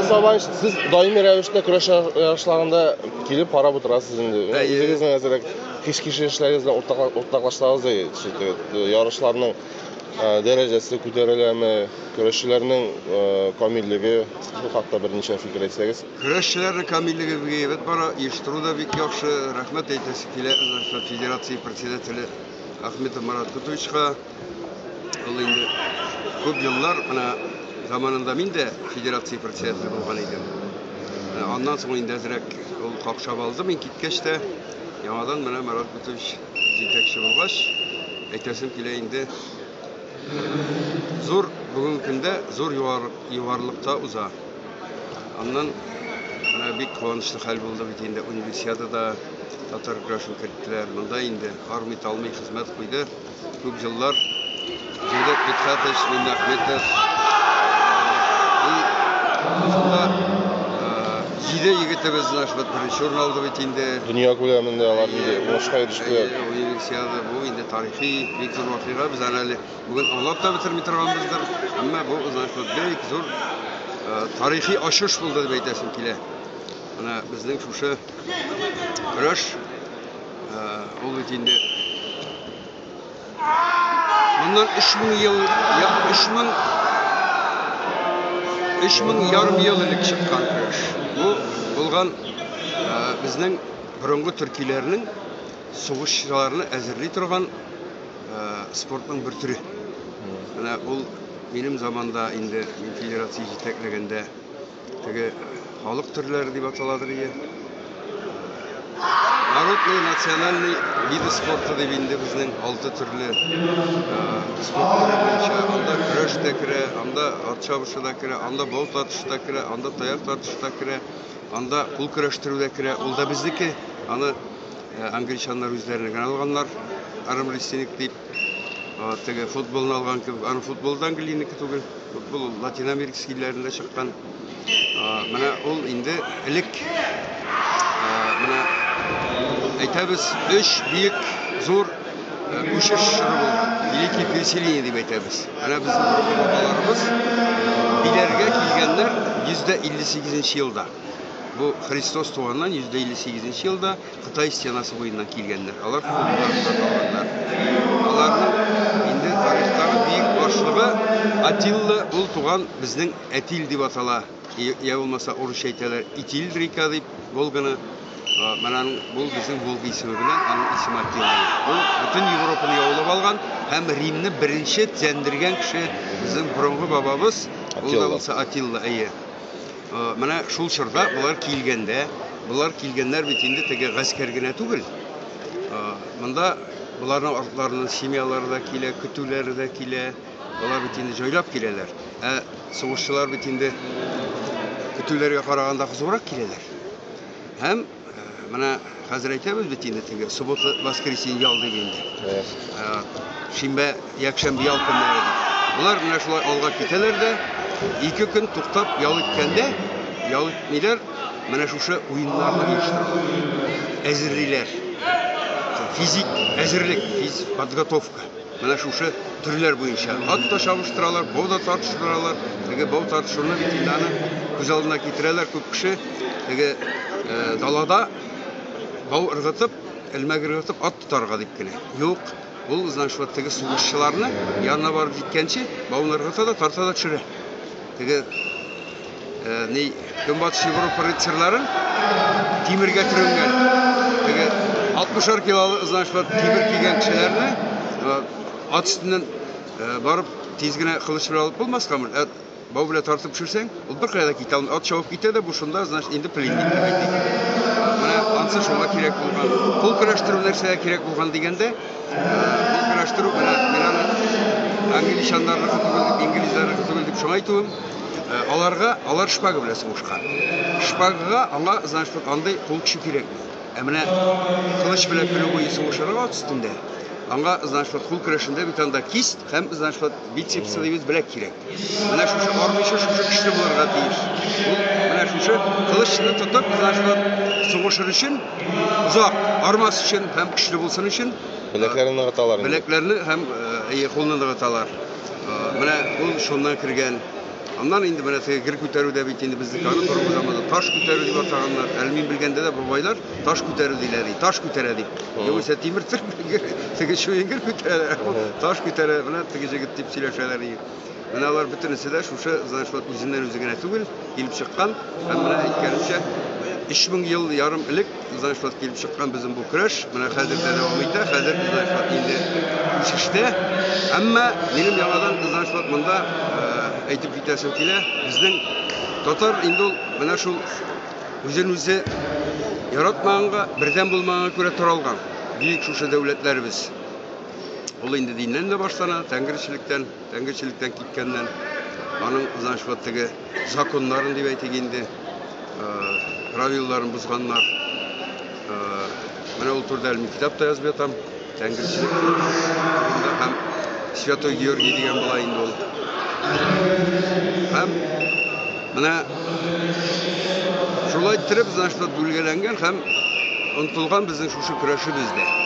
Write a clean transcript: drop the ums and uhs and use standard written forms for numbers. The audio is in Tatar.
Хәмзә Сабаевич, сез даими рәвештә көрәш ярышларында килеп карап утырасыз инде. Үзегезнең әзрәк хис-кичерешләрегез белән уртаклашсагыз да, ярышларның дәрәҗәсе күтәреләме, көрәшчеләрнең камиллеге, бу хакта берничә фикер әйтсәгез. Көрәшчеләрнең камиллеге бик әйбәт бара, оештыру да бик яхшы. Рәхмәт әйтәсе килә федерация председателе Ахметов Марат Кутовичка. Ул инде күп еллар, менә заманында мин дә федерация председателе булган идем. Аннан соң инде әзрәк ул какшап алды, мин киткәч тә, яңадан менә Марат Кутович җитәкче булгач, әйтәсем килә инде, зур бүгенге көндә зур югарылыкта уза. Аннан менә бик куанычлы хәл булды бит инде, универсиадада татар көрәшен керттеләр. Монда инде армый-талмый хезмәт куйды күп еллар Җәүдәт Мидхәтович Миннәхметов. И шунда җиде егетебез наш вот беренче урын алды бит инде. Дөнья күләмендә алар инде уңышка ирештеләр. Универсиада бу инде тарихи бик зур вакыйга. Без аны әле бүген аңлап та бетерми торганбыздыр. Әмма бу значит бик зур тарихи ачыш булды дип әйтәсем килә. Менә безнең шушы көрәш ул бит инде моннан 3000 ел, 3000 3000 ярым ел элек чыккан көрәш. Бу булган безнең борынгы төркиләрнең сугышчыларны әзерли торган спортның бер төре. Менә ул минем заманда инде мин федерация җитәкләгәндә теге халык төрләре дип аталадыр ие. Народный национальный виды спорта дип инде безнең алты төрле спорт төре буенча анда көрәш тә керә, анда ат чабышы да керә, анда бау тартышы да керә, анда таяк тартышы да керә, анда кул көрәштерү дә керә. Ул да безнеке. Аны Англичаннар үзләренә генә алганнар, армрестлинг дип. Теге футболны алган кебек, аны футбол да Англиянеке түгел. Футбол ул Латин Америкасы илләрендә чыккан. Менә ул инде элек менә әйтәбез, өч бөек зур күчеш чоры булган. Великий переселение дип әйтәбез. Менә безнең борынгы бабаларыбыз Биләргә килгәннәр 158 елда. Бу Христос туганнан 158 нче елда Кытай стенасы буеннан килгәннәр. Алар хуннардан калганнар. Аларның инде тарихтагы бөек башлыгы Атилла, ул туган безнең Әтил дип атала. Я булмаса урысча әйтәләр Итиль река дип, Волганы. Менә аның бу безнең Волга исеме белән аның исеме Атилла. Ул бөтен Европаны яулап алган һәм Римны беренче төзәндергән кеше безнең борынгы бабабыз, ул да булса Атилла, әйе. Менә шул чорда болар килгәндә, болар килгәннәр бит инде теге гаскәр генә түгел. Монда боларның артларыннан семьялары да килә, көтүләре дә килә. Болар бит инде җайлап киләләр. Ә сугышчылар бит инде көтүләргә караганда кызурак киләләр. Һәм Менә хәзер әйтәбез бит инде теге суббота, воскресенье ял дип инде. Шимбә, якшәмбе ял көннәре дип. Болар менә шулай алга китәләр дә, ике көн туктап ял иткәндә, ял итмиләр, менә шушы уеннарны оештыралар. Әзерлиләр. Физик әзерлек, физик подготовка. Менә шушы төрләр буенча ат та чабыштыралар, бау да тартыштыралар. Теге бау тартышуны бит инде аны күз алдына китерәләр күп кеше. Теге далада бау ыргытып, элмәк ыргытып ат тотарга дип кенә. Юк, ул значит вот теге сугышчыларны янына барып җиткәнче бауны ыргыта да тарта да төшерә. Теге ни Көнбатыш Европа рыцарьларын тимергә төренгән теге 60 килолы, значит, вот тимер кигән кешеләрне ат өстеннән барып тиз генә кылыч белән алып булмаскамы? Ә бау белән тартып төшерсәң, ул беркая да китә алмый. Ат чабып китә дә, бу шунда, значит, инде пленник дип әйтик. Менә ансы шуңа кирәк булган. Кул көрәштерү нәрсәгә кирәк булган дигәндә, Кул көрәштерү менә мин аны англичаннарныкы түгел дип, инглизләрнеке түгел дип шуңа әйтүем. Аларга алар шпага белән сугышкан. Шпагага аңа, значит, андый кул көче кирәкми. Ә менә кылыч белән көне буе сугышырга ат өстендә, аңа, значит, кул көрәшендә бит анда кисть һәм, значит, бицепсы дибез, беләк кирәк. Менә шушы армыйчы шушы көчле булырга тиеш. Ул менә шушы кылычны тотып, значит, сугышыр өчен, озак армас өчен һәм көчле булсын өчен беләкләрне ныгыталар. Беләкләрне һәм әйе, кулны ныгыталар. Менә ул шуннан кергән. Аннан инде менә теге гер күтәрү дә бит инде безнеке, аны борынгы заманда таш күтәрү дип атаганнар. Әле мин белгәндә дә бабайлар таш күтәрү диләр, ди, таш күтәрә дип. Югыйсә тимер теге чуен гер күтәрә, таш күтәрә, менә теге җегет дип сөйләшәләр. Ди. Менә алар бөтенесе дә шушы, значит, үзеннән-үзе генә түгел, килеп чыккан. Һәм менә әйткәнемчә, 3000 ел ярым элек, значит, килеп чыккан безнең бу көрәш, менә хәзер дә дәвам итә, хәзер, значит, инде үсештә. Әмма минем яңадан, значит, монда әйтеп китәсем килә, безнең татар инде ул менә шул үзен-үзе яратмаганга, бердәм булмаганга күрә таралган. Бөек шушы дәүләтләребез. Ул инде диннән дә башлана, тәңгерчелектән, тәңгерчелектән киткәннән. Аның, значит, вот теге законнарын дип әйтик инде, правилаларын бозганнар. Менә ул турыда әле мин китап та язып ятам. Тәңгерчелек турында һәм Святой Георгий дигән була инде ул. Һәм менә шулай иттереп, значит, вот бүлгәләнгән һәм онытылган безнең шушы көрәшебез дә.